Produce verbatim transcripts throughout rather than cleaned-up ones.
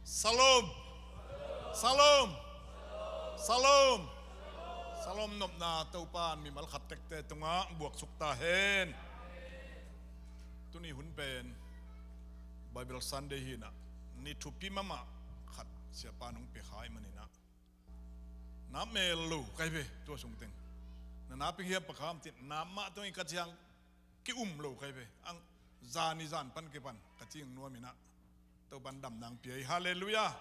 Shalom. Shalom. Shalom. Shalom nopna Topa in mimal khat tekte tungah buaksuk ta hen. Tuni hun pen Bible Sunday hi-in ah, ni thupi mahmah khat Siapa in hong pia kha ahih manin ah, na mel lo kai ve, tua sung teng. Na napi hiam, pha kha hiam cih, na mah tungah ka cih hang, ki-um lo kai ve. Ang zan i zan pan kipan ka cih nuam in ah, Topa in damna hong pia hi. Halleluiah.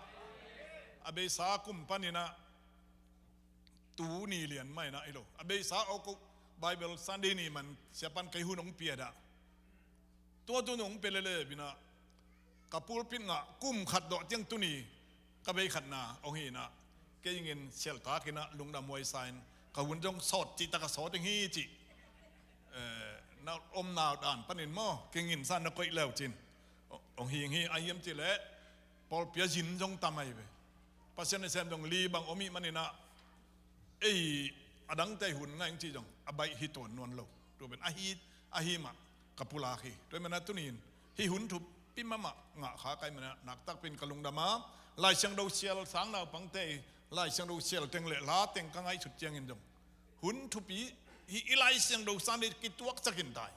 A beisa kum panin ah, tu ni lian mah in ah hi lo. A beisa awk Bible Sunday ni man Siapa in kei hun hong pia dah. Tua tu nong pia lele in ah, ka pulpit ngah kum khat dawh ciang tuni ka bei khatna hong hi-in ah, kei in sialtak in ah lungdam huai sa-in, ka hun zong sawt cihtak a sawt ing hi cih, eh, na omna dan panin maw, kei in sa na koih le uh cin, hong hi ing hi. A hiam cih leh pawlpi a zin zong tam ahi ve. Pasian nasem zong li bang om ahih manin ah, ei, a dangte hun ngah ing cih zong a baih hi tuan nawn lo. Tua pen ahi, ahi mah ka pulak hi. Tua ahih manin ah tuni-in hih hun thupi mahmah ngah kha ka hih manin ah, nakpi takin ka lungdam a, Lai Siangtho sial sang naupangte, Lai Siangtho sial teng le la teng ka ngaihsut ciangin zong, hun thupi, hih i Lai Siangtho Sunday kituaksak in tai.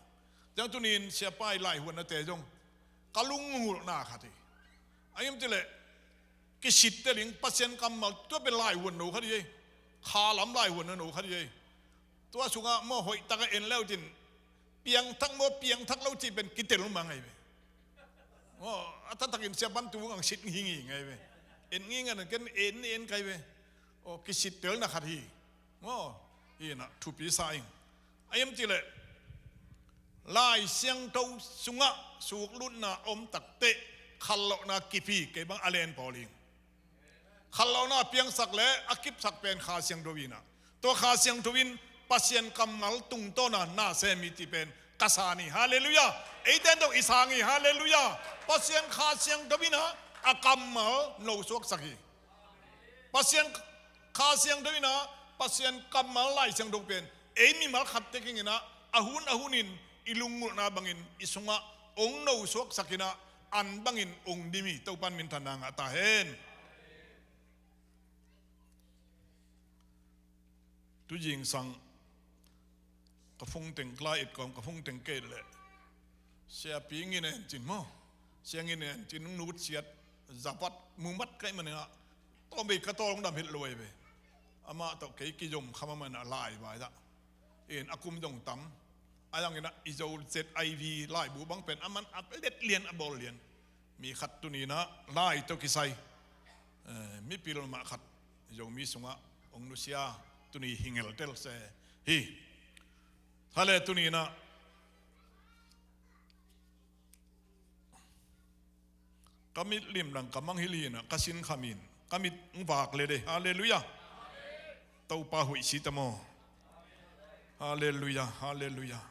Ciang tuni-in Siapa i laihuannate zong ka lunggulhna khat hi. A hiam cih leh, kisittel ing, Pasian kammal, tua pen laihuanno khat hi ei. Kha lam laihuanno khat hi ei. Tua sungah maw, hoihtak a en le uh cin, piangthak maw, piangthak lo cih pen kitel mang ahi ve. Maw, a taktakin Siapa in tu ngang sit hi ngi ngai ve. En ngi ngan ken en, en kai ve. Aw, kisittelna khat hi. Maw, hi-in ah thupi sa ing. A hiam cih leh, Lai Siangtho sungah suklutna om takteh, khanlawhna kip hi, kei bang a len pawl ing. Khanlawhna a piangsak le a kipsak pen Kha Siangtho hi-in ah, tua Kha Siangtho in Pasian kammal tungtawn a na sem hi cih pen ka san hi. Halleluiah. Eite in zong i sang hi. Halleluiah. Pasian Kha Siangtho in ah a kammal no suaksak hi. Pasian Kha Siangtho in ah, Pasian kammal Lai Siangtho pen ei mimal khat te kiang in ah, a hun a hunin i lunggulhna bangin i sungah hong no suaksak in ah, an bangin hong dim hi. Topa in minthanna ngah ta hen. Tu zingsang ka phone teng, ka la et kawm, ka phone teng ka et leh, Siapi Ngin En Cin maw, Sia Ngin En Cin, nutsiat, zapat, mumat ka hih manin ah, tawm bei ka tawl hong dam het lo ahi ve. Amah tawh kei kizom kha mahmah in ah, lai vai dah. In a kum zong tam. A zangin ah i Zo Z I V laibu bang pen a man a let lian, a bawl lian. Mi khat tuni-in ah lai tawh kisai, eh, mipil mah khat Zomi sungah hong nusia, tuni hi ngeltel se hi. Hale, tuni-in ah ka mit lim lang ka mangngilh hi-in ah, ka sin kham in ka mit hong vak le de. Halleluiah. Topa hoih si ta maw. Halleluiah, halleluiah.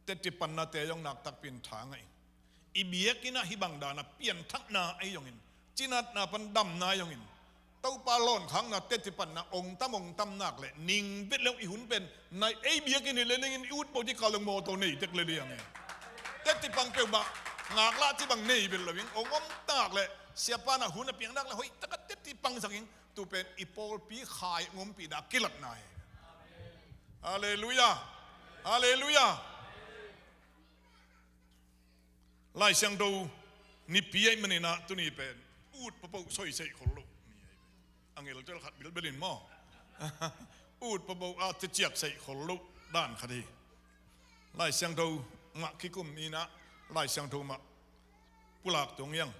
Teci pannate zong nakpi takin tha ngah ing. I biakinn ah hih bang dan a pianthakna ahi zongin, cinatna pan damna ahi zongin, Topa lawnkhakna teci panna hong tam, hong tam nak leh, ning vet le uh, i hun pen nai, ei biakinn hi le ning in i ut peuh ci kal dong mawtaw nei tek le liang e. Teci pang peuhmah ngaklah ci bang nei vet lo ing, hong om tak leh, Siapa in ah hun a piang nak leh hoih takin teci pangsak ing. Tu pen i pawlpi khai hong ompihna kilatna hi. Halleluiah. Halleluiah. Lai Siangtho Nipi ahih manin ah, tuni pen ut peuhpeuh soisei khol loh ni ahi ve. A ngeltel khat bilbel in maw. Ut peuhpeuh a teciak sei khol loh dan khat hi. Lai Siangtho mah kikum in ah, Lai Siangtho mah pulak tung hi ing.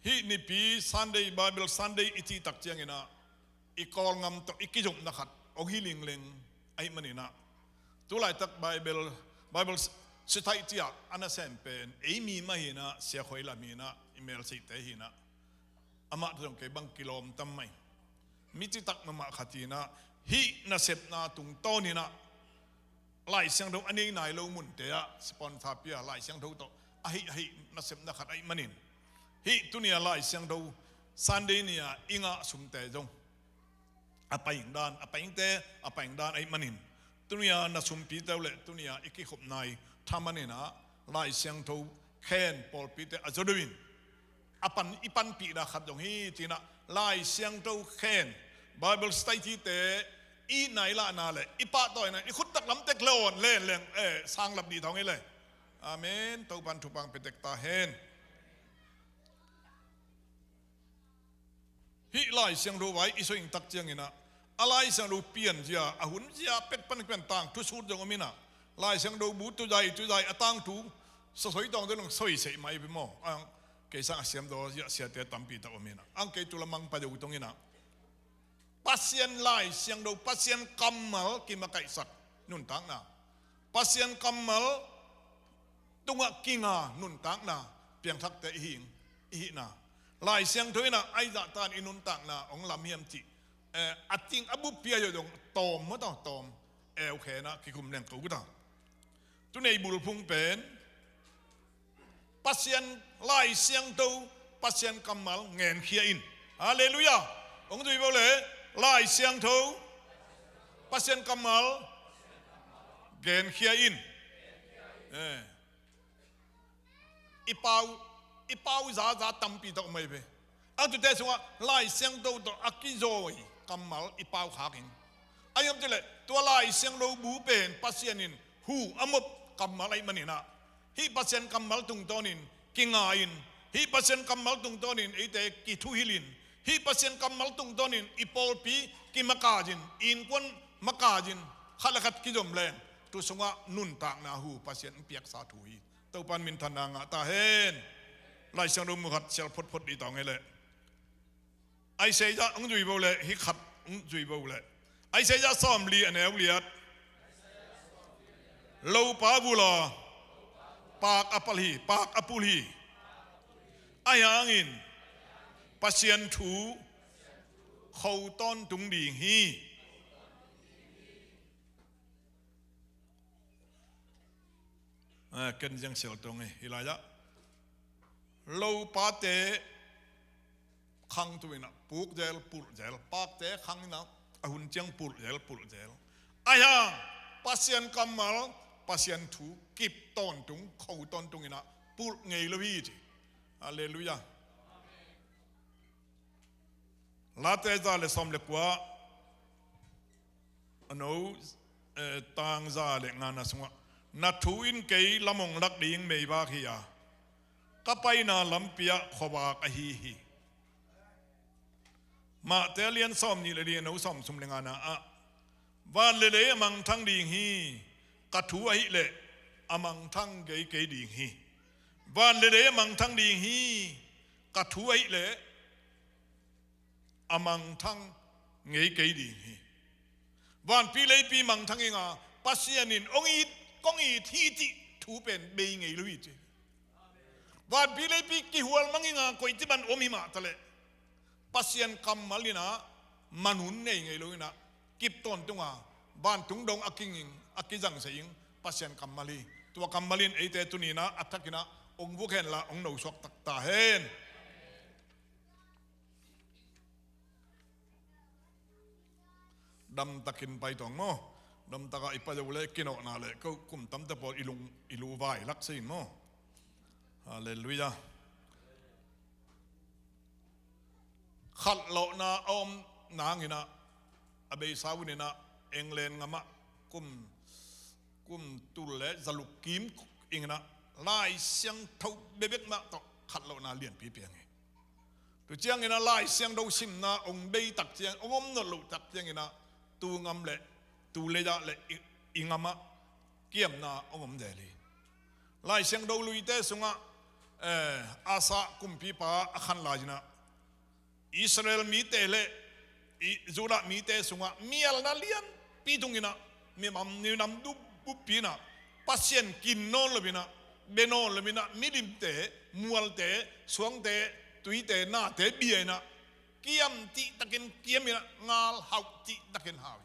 Hih Nipi Sunday, Bible Sunday i cih tak ciangin ah, i Kawlgam tawh i kizopna khat hong hi lingleng ahih manin ah, tu laitak Bible, Bible Society ah a nasem pen ei mi mah hi-in ah, Sia Khoi Lam hi-in ah, i melsihte hi-in ah, amah tawh zong kei bang kilawm tam mah ing. Mi citak mahmah khat hi-in ah, hih nasepna tungtawn in ah, Lai Siangtho a nei nai lo munte ah sponsor pia, Lai Siangtho tawh a hih, a hih nasepna khat ahih manin, hih tuni-a Lai Siangtho Sunday ni-a i ngah sumte zong a paing dan, a paingte a paing dan ahih manin, tuni-a na sumpite uh leh tuni-a i kikhop nai thaman in ah, Lai Siangtho khen pawlpite a zaw deuh in, a pan, i panpihna khat zong hi cinah Lai Siangtho khen, Bible study te i nai lahna le i pahtawina i khuttak lam tek le awn len leng, eh, sanglap dih thawng hi le. Amen. Topan thupang petek ta hen. Hih Lai Siangtho vai i soi ing tak cianginah a Lai Siangtho pianzia a hunzia pek pan pian tangthu sut zong om inah Lai Siangtho bu tuzai tuzai a tangthu sasoi tawng te nong soi seih mai pi maw? Ang kei sang a siamdaw zia siate tampi tak om inah ang kei tula mang pa deuh tong inah Pasian Lai Siangtho, Pasian kammal kimakaihsak nuntakna, Pasian kammal tungah kinga nuntakna piangthakte i hing, i hihna. Lai Siangtho inah aizahtan i nuntakna hong lam hiam cih, eh, a ting a buppi a zong tawm maw taw, tawm eukhenah kikum leng ko ta. Tunei bulphung pen Pasian Lai Siangtho, Pasian kammal ngenkhia in. Halleluiah. Hong zui bo le Lai Siangtho, Pasian kammal genkhia in. Eh. I pau, i pau zaza tampi tawh mai ve. A tute sungah Lai Siangtho tawh a kizawi kammal i pau khak in. A hiam cih leh tua Lai Siangtho bu pen Pasian in hu a mop kammal ahih maninah hih Pasian kammal tungtawnin kinga in, hih Pasian kammal tungtawnin eite kithuhilhin, hih Pasian kammal tungtawnin i pawlpi kimakazin, i innkuan makazin, khat le khat kizom leng tu sungah nuntakna hu Pasian in piaksa thu hi. Topan minthanna ngah ta hen. Lai Siangtho mu khat sial photphot dih tawng hi leh Isaiah hong zui bo le, hi khat hong zui bo le. Isaiah sawmli a neu liat. Lopa vul aw, paak a pal hi, paak a pul hi. Ahi hangin Pasian thu kho tawntung ding hi. Ah, ken ziang sial tong hi, hi lai ah. Lopate khang tu inah puk zel, pulh zel. Pakte khang inah a hun ciang pulh zel, pulh zel. Ahi hang Pasian kammal, Pasian thu kip tawntung, kho tawntung inah pulh ngei lo hi ci. Halleluiah. Late za le sawm le kua, a no, eh, tang za le ngana sungah, na thu in kei lam hong lak ding meivak hi a, ka paina lampi ah khuavak ahi hi. Mate lian sawm nih le li, a no sawm sum le ngana ah, van le lei a mangthang ding hi, ka thu ahih leh a mangthang kei kei ding hi. Van le lei a mangthang ding hi, ka thu ahih leh a mangthang ngei kei ding hi. Vanpi leipi mangthang inga, Pasian in hong it, kong it hi cih thu pen bei ngei lo hi ci. Vanpi leipi kihual mang inga, koici ban om hi mah taleh Pasian kammal inah manun nei ngei lo inah kip tawntunga, vantung dong a kinging, a kizangse ing Pasian kammal hi. Tua kammal in eite tuni inah a thak inah hong vuk henla hong nosuak takta hen. Damtakin pai tawng maw? Damtaka i pai uh leh kinawhna leh ko kum tamte pawl i lung, i lu vai lak se in maw? Halleluiah. Khatlawhna a om nanginah a beisa uninah England ngamah kum, kum tul le zaluk kim inginah Lai Siangtho bebek mah tawh khatlawhna lianpi piang hi. Tu ciangin a Lai Siangtho simna hong bei tak ciang, hong om nawn loh tak ciangin a tu ngam le tu lei ah le i, i ngam ah kiamna hong om zel hi. Lai Siangtho luite sungah, eh, Asa kumpipa a khan lai-in ah Israel mite le i Judah mite sungah mialna lianpi tungin ah, minam, minam dup buppi in ah, Pasian kin nawn lo-in ah, bia nawn lo-in ah, milimte, mualte, suangte, tuite, nate bia in ah, kiam cihtakin kiam in ah, ngal hauh cihtakin hau hi.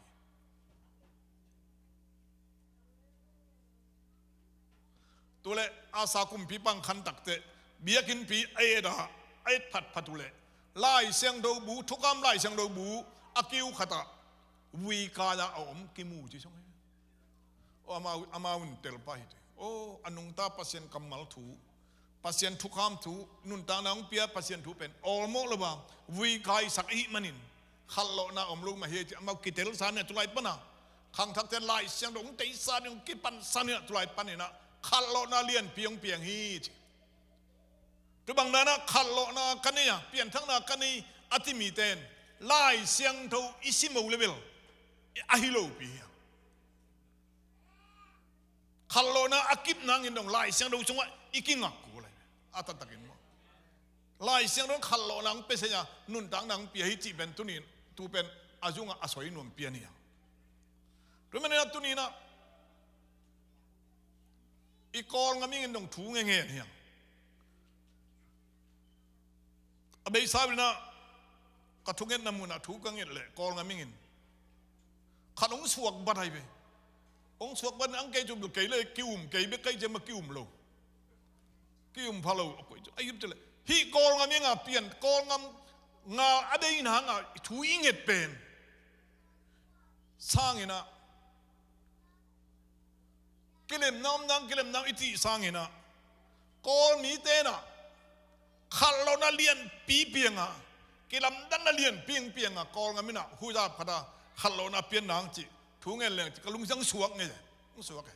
Tu le Asa kumpipa hong khan takteh, biakinnpi a et a, a et phatphat uh leh, Lai Siangtho bu, Thukham Lai Siangtho bu a kiu khat ah vui kai-a a om kimu ci song hi. Aw, amau, amau in tel pah hi te. Aw, a nungta Pasian kammal thu Pasian thukham thu, nuntakna hong pia Pasian thu pen awlmawh lo a, vui kaisak ahih manin khatlawhna om lo mah hi ci. Amau kitelsa ni a, tulai pana khangthakte Lai Siangtho hong teisa ni, hong kipansa ni a, tulai panin ah khatlawhna lianpi hong piang hi ci. Tua bang dan ah khatlawhna ka nei a, pianthakna ka nei a ti mite in Lai Siangtho i sim uh leh bel a hi lopi hi a. Khatlawhna a kip nangin dong Lai Siangtho sungah i kingak kul lai. A taktakin maw, Lai Siangtho khatlawhna hong pia seh a, nuntakna hong pia hi cih pen tuni, tu pen a zungah a soi nuam pian hi a. Tua manin ah tuni in ah i Kawlgam in dong thu ngen ngen hi a. A beisa in ah ka thungetna mun ah thu ka nget leh Kawlgam in khat hong suak bat hi ve. Hong suak bat in ang kei cu bil kei leh ki-um kei bek, kei ciam a ki-um lo. Ki-um pha lo a koi cu a hip ci leh hih Kawlgam in a pian, Kawlgam ngal a deihna hang a thu i nget pen sangin ah kilemna om nang, kilemna om i cih sangin ah Kawl mite in ah khatlawhna lianpi piang a, kilamdanna lianpi piang a, Kawlgam in ah huzap khat a khatlawhna pian nang cih thu ngen leng cih ka lungsim suak ngei, hong suak e.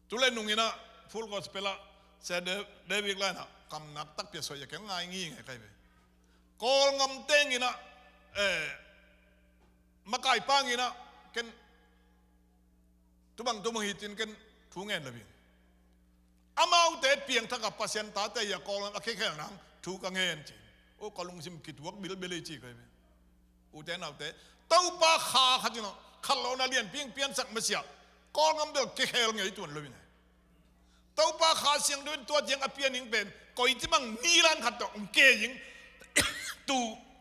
Tu leh nung in ah Full Gospel ah Sia De-, David lai in ah kamnak takpi a soi a, kei ngai ngi ngei kai ve. Kawlgam teng in ah, eh, makai pang in ah ken tu bang tu bang hi cin ken thu ngen lo hi. Amaute piangthak a Pasian tate hi a, Kawlgam a khekhelna thu ka ngen cin, o, ka lungsim kituak bilbil hi ci kai ve. Ute naute, Topa kha khat in ah khatlawhna lianpi piansak masiah Kawlgam bel kikhel ngei tuan lo hi ngai. Topa Kha Siangtho in tua ciang a pian ing pen koi ci bang ni lan khat tawh hong kei ing. Tu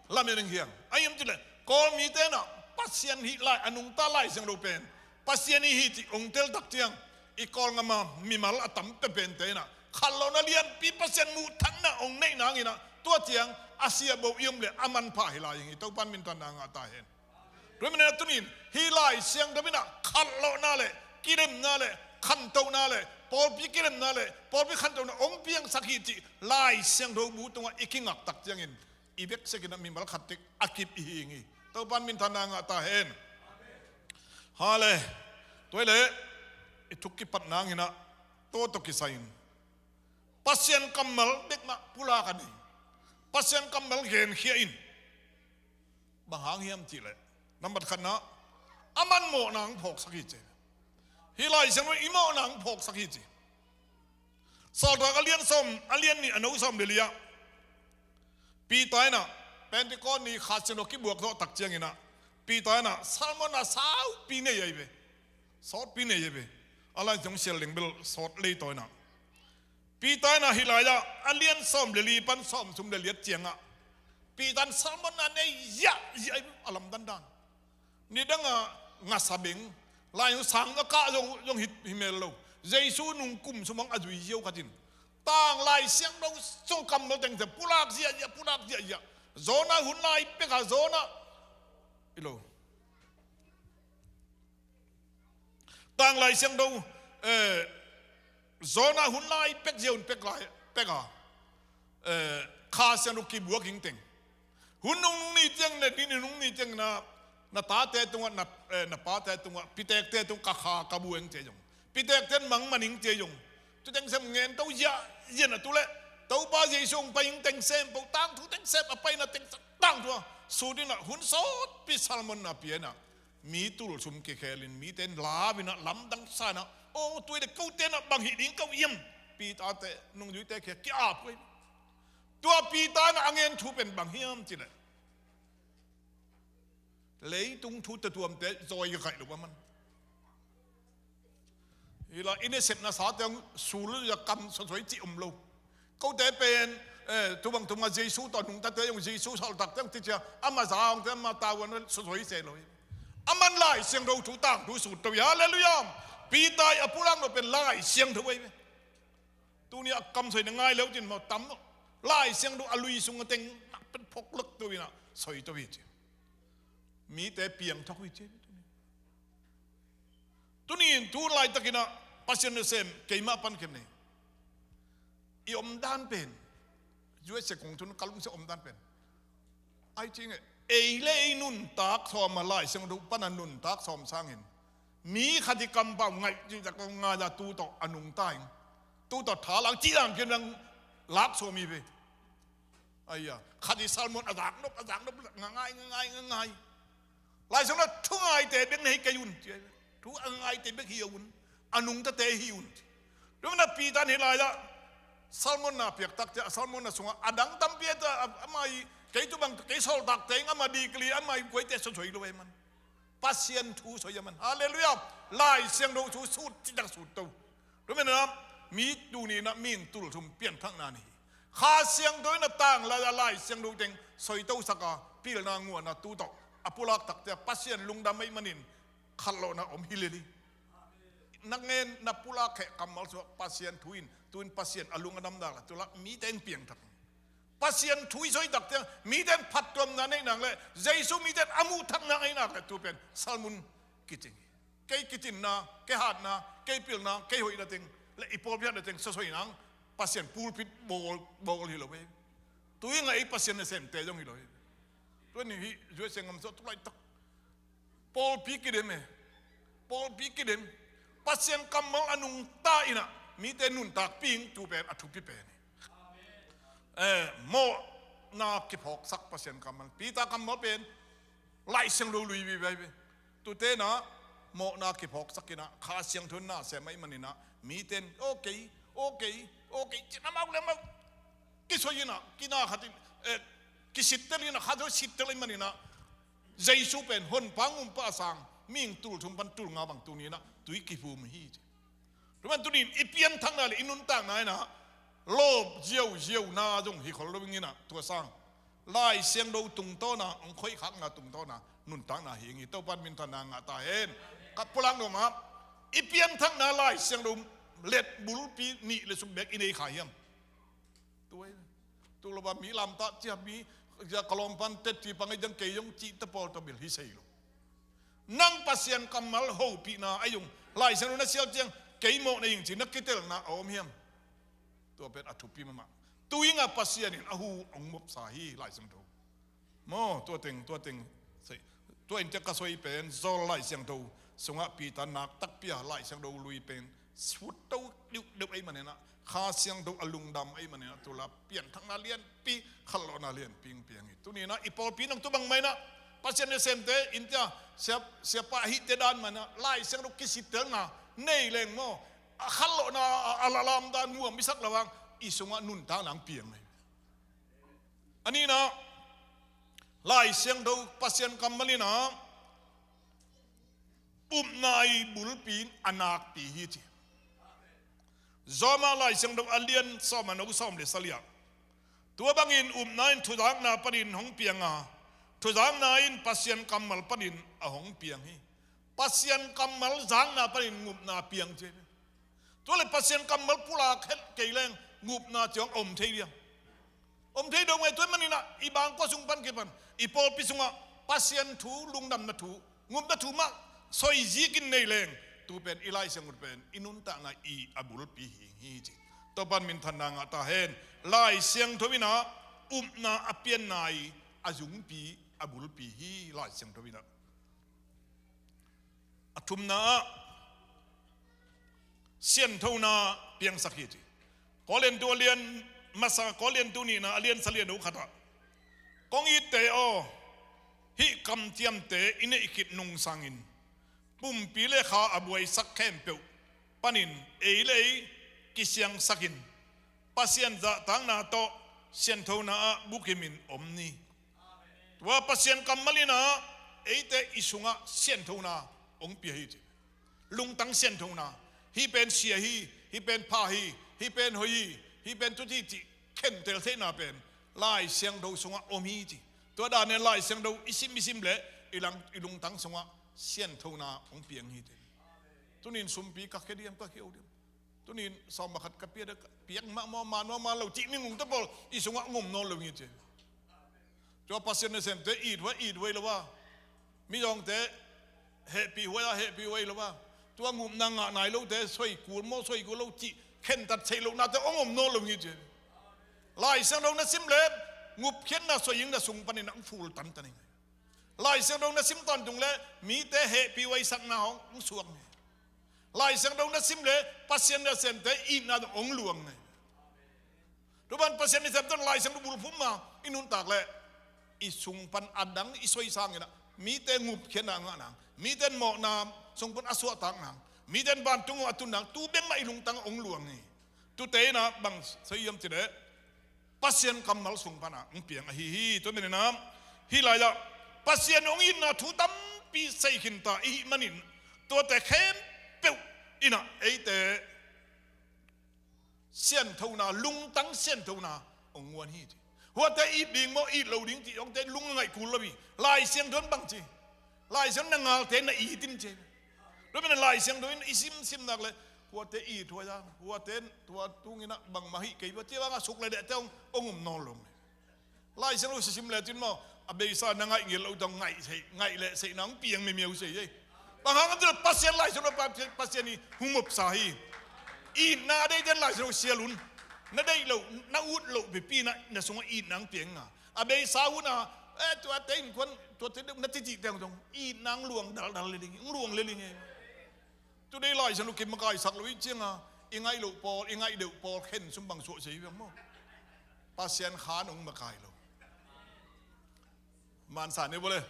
lamen ing hiang a hiam ci leh Kawl mite in ah Pasian hih lai a nungta Lai Siangtho pen Pasian hi hi cih hong tel tak ciang i Kawlgam a mimal a tam pepente in ah khatlawhna lianpi, Pasian muhthakna hong neih nangin ah tua ciang a siabo i om leh a manpha hi lai ing hi. Topa in minthanna ngah ta hen. Tua manin ah tuni in hih Lai Siangtho in ah khatlawhna leh kilemna leh khantohna leh pawlpi kilemna leh pawlpi khantohna hong piangsak hi cih Lai Siangtho bu tungah i kingak tak ciangin i veksekin ah mimal khat tek a kip i hi ing hi. Topa in minthanna ngah ta hen. Hale. Tua hi leh i thuk kipat nangin ah tua tawh kisai in Pasian kammal bek mah pulak a nei, Pasian kammal genkhia in. Bang hang hiam cih leh, nambat khatna, aman mawhna hong phawksak hi ci. Hih Lai Siangtho in i mawhna hong phawksak hi ci. Sawltak a lian sawm, a lian nih, a neu sawm leh li ah Peter in ah Pentecost ni Kha Siangtho kibuak zawh tak ciangin ah Peter in ah sermon a saupi nei ahi ve. Sawtpi nei ahi ve. A lai zong sial ding bel sawt lei tawi in ah Peter in ah hih lai ah a lian sawm leh li pan sawm thum leh li ciang ah Peter in sermon a nei ziahziah, a lamdang dan. Nidang a ngasa beng, lai sang a kah zong, zong hi, hi mel lo. Jesu nung kum sung bang a zui ziau khat in tang Lai Siangtho sung kammal teng teng pulak ziahziah, pulak ziahziah. Jonah hun lai pek a Jonah, i lo. Tang Lai Siangtho, eh, Jonah hun lai pek zia hun pek lai, pek a, eh, Kha Siangtho kibuak ing teng. Hun nung nung ni ciang le, ni ni nung ni ciang na, na tate tungah, na, eh, na pate tungah, pitekte tung ka kha ka buak ing ci zong. Pitekte mang man ing ci zong. Tu teng sem ngen to zia, zia na tu le. Topa Jesu hong pai ing teng sem po, tangthu teng sem a pai na teng sem tangthu a. Sut in ah hun sawtpi sermon na pia in ah. Mi tul sum kikhel in mite in lau in ah lamdang sa in ah, aw, tu-in ah kote in ah bang hih ding ko hiam? Peter te nungzuite kia ki-ap kei. Tua Peter in ah a ngen thu pen bang hiam cih leh, leitung thu tatuamte zawi ka kaih lo a man. Hi la, i nasepna sate hong sul a kam sawsoi cih om lo. Kote pen, eh, tu bang tu bang a Jesu tawh nungtate zong, Jesu sawltakte zong ti cia, ama za hongte, ama tavuan sawsoi se lo hi. A man Lai Siangtho thu tangthu sut to hi. Halleluiah. Peter a pulak lo pen Lai Siangtho ahi ve. Tuni a kam soi na ngai lo cin maw, tam lo. Lai Siangtho a lui sung a teng nak pen phawk lak to in ah soi to hi ci. Mite piangthak hi ci. Tuni in tu laitakin ah Pasian nasem keimah pan khem nei. i omdan pen, U S A kong tun ka lungsim omdan pen, ai cing e, ei le ei nuntak sawm a Lai Siangtho pan a nuntak sawm sangin mi khat i kampau ngaih cih tak ngaih a tu tawh a nungta in, tu tawh thalang cih lam pian lang lak sawm hi ve. Aia, khat i sermon a zak nop, a zak nop, nga ngai, nga ngai, nga ngai. Lai Siangtho thu ngaite bek na hi kei un, thu a ngaite bek hi un, a nungtate hi un. Tua manin a Peter in hih lai-ah sermon na piak tak ciang, a sermon na sungah a dang tampi a ta, a, amah i, kei tu bang, kei sawltakte in amah degree, amah i kuaite sawsoi lo e man. Pasian thu soi a man. Halleluiah. Lai Siangtho thu sut, citak sut to. Tua manin a, mi tuni in a mi in tulthum pianthakna nei hi. Kha Siangtho in a tanglai a Lai Siangtho teng soitosak a, pilna nguahna tu tawh a pulak tak ciang Pasian lungdam ahih manin khatlawhna om hi lel hi. Na ngen, na pulak kheh kammal sungah Pasian thu in, tu in Pasian a lung a dam nak leh, tu lak mite in piangthak. Pasian thu i soi tak ciang mite in phattuamna neih nak leh, Jesu mite in a muh thak nak ahih nak leh, tu pen sermon kicing hi. Kei kicinna, kei hatna, kei pilna, kei hoihna teng, le i pawlpi hatna teng sawsoi nang, Pasian pulpit bawl, bawl hi lo hi. Tu in a ei Pasian nasemte zong hi lo hi. Tua ni hi, U S A ngam sawh tu laitak pawlpi kidem e. Pawlpi kidem. Pasian kammal a nungta in a, mite nuntakpih in, tu pen a thupi pen hi. Eh, mawhna kiphawksak Pasian kammal. Peter kammal pen Lai Siangtho lui vive ve. Tute in a mawhna kiphawksak in a, Kha Siangtho in na sem ahih manin a, mite in, okay, okay, okay, cin amau le amau kisoi in a, kina khat in, eh, kisittel in a, khat sittel ahih manin a, Jesu pen honpa ngumpa a sang, mi in tulthum pan tulnga bang tuni in a, tui kiphum hi ci. Tua manin tuni in i pianthakna le i nuntakna in a, lawp ziauziauna zong hi khol lo ing in a, tua sang Lai Siangtho tungtawn a, hong khoihkhakna tungtawn a, nuntakna hi ing hi. Topa'n minthanna ngah ta hen. Ka pulak nuam a, i pianthakna Lai Siangtho let bulpi nih le suk bek i nei kha hiam? Tua hi. Tu lo ba mi lamtak cia mi, cia ka lawm pan tet ci pang ei dang kei zong cih ta pawl ta bil hi sei lo. Nang Pasian kammal hopihna a zong Lai Siangtho na sial ciang kei mawh na hi ing ci na kitelna a om hiam? Tua pen a thupi mahmah. Tu in a Pasian in a hu hong mopsa hi Lai Siangtho. Maw, tua teng, tua teng. Tua in tek ka soi pen, Zawlnei Lai Siangtho sungah Peter nak takpi a Lai Siangtho lui pen sut to deuhdeuh ahih manin a, Kha Siangtho a lungdam ahih manin a, tu la pianthakna lianpi, khatlawhna lianpi hong piang hi. Tuni in a i pawlpi nang tu bang mah in a, Pasian nasemte in tia, sia, siapa hihte dan mah in a, Lai Siangtho kisittelna nei leng maw, a khatlawhna a, a lalam dan muam i sak lo hang, i sungah nuntakna hong piang hi. A nihna, Lai Siangtho Pasian kammal in a, upna i bulpi in a nakpi hi ci. Rom Lai Siangtho a lian sawm a neu sawm le sagih ah, tua bangin upna in thuzakna panin hong piang a, thuzakna in Pasian kammal panin a hong piang hi. Pasian kammal zakna panin ngupna piang ci. Tua le Pasian kammal pulak het kei leng ngupna ciang om thei diam? Om thei dong e. Tua ahih manin a i bangkua sung pan kipan i pawlpi sungah Pasian thu, lungdamna thu, ngupna thu mah soi zikin nei leng, tu pen i Lai Siangtho pen i nuntakna i a bulpi hi hi ci. Topa'n minthanna ngah ta hen. Lai Siangtho in a upna a pianna i a zungpi, a bulpi hi Lai Siangtho in a. A thumna ah sianthona piangsak hi ci. Korintu a lian masa, Korintu nihna a lian sagih a neu khat ah, kong itte aw, hih kamciamte i neih khit nungsangin pumpi le kha a buaisak khempeuh panin ei le ei kisiangsakin Pasian zahtakna tawh sianthona ah bukimin om ni. Tua Pasian kammal in a eite i sungah sianthona hong pia hi ci. Lungtang sianthona. Hih pen sia hi, hih pen pha hi, hih pen hoih hi, hih pen tuci cih khentel theihna pen Lai Siangtho sungah om hi ci. Tua dan in Lai Siangtho i sim i sim leh i lang, i lungtang sungah sianthona hong piang hi ci. Tuni in sumpi ka khia diam, ka khia uh diam? Tuni in sawm pakhat ka pia, piak mahmah, man mahmah lo cih minung te pawl i sungah ngom nawn lo hi ci. Tua Pasian nasemte it huai, it huai lo a, mizawngte hehpih huai a, hehpih huai lo a, tua ngupna ngah nai lote soi kul maw, soi kul lo cih khentat theih lohnate hong om nawn lo hi ci. Lai Siangtho na sim le ngupkhiatna suaihing na sung panin hong ful tantan hi. Lai Siangtho na sim tawntung le mite hehpih huaisakna hong suak hi. Lai Siangtho na sim le Pasian nasemte itna hong luang hi. Tua ban Pasian nasemte Lai Siangtho bulphuh ma i nuntak le i sung pan a dang i soi sangin ah mite ngupkhiatna ngah nang, mite mawhna sung pan a suahtak nang, mite vantung a tun nang, tu bek mah i lungtang hong luang hi. Tute in ah bang soi hiam cih leh Pasian kammal sung pan ah hong piang ahi hi. Tua manin ah hih lai-ah Pasian hong itna thu tampi sei khinta i hih manin tuate khempeuh in ah eite sianthona, lungtang sianthona hong guan hi ci. Huate it ding maw, it lo ding cih hong te lung a ngaih kul lo hi. Lai Siangtho in bang ci? Lai Siangtho in na ngalte na it in ci. Tua manin Lai Siangtho in i simsim nak le huate it huai a, huate tua tungin ah bangmah hih kei ua ci bangah suk le dehte hong, hong um nawn lo. Lai Siangtho sisim le cin maw, a beisa na ngaih ngil lo tawh ngaih sei, ngaih le seihna hong piang mimiau sei ei. Bang hang a cin Pasian Lai Siangtho pa-, Pasian i hong mopsa hi. Itna a deihte in Lai Siangtho sial un. Na deih loh, na ut loh pipi in ah na sungah itna hong piang a. A beisa hun a, eh, tuate innkuan, tuate na cicihte hong zong itna hong luang daldal le ding, hong luang le ding ei. Today Lai Siangtho kimakaihsak lo i cianga i ngaih loh pawl, i ngaih deuh pawl khen sum bang suah sia hi bang maw. Pasian khan hong makai lo. Mansa ne bole.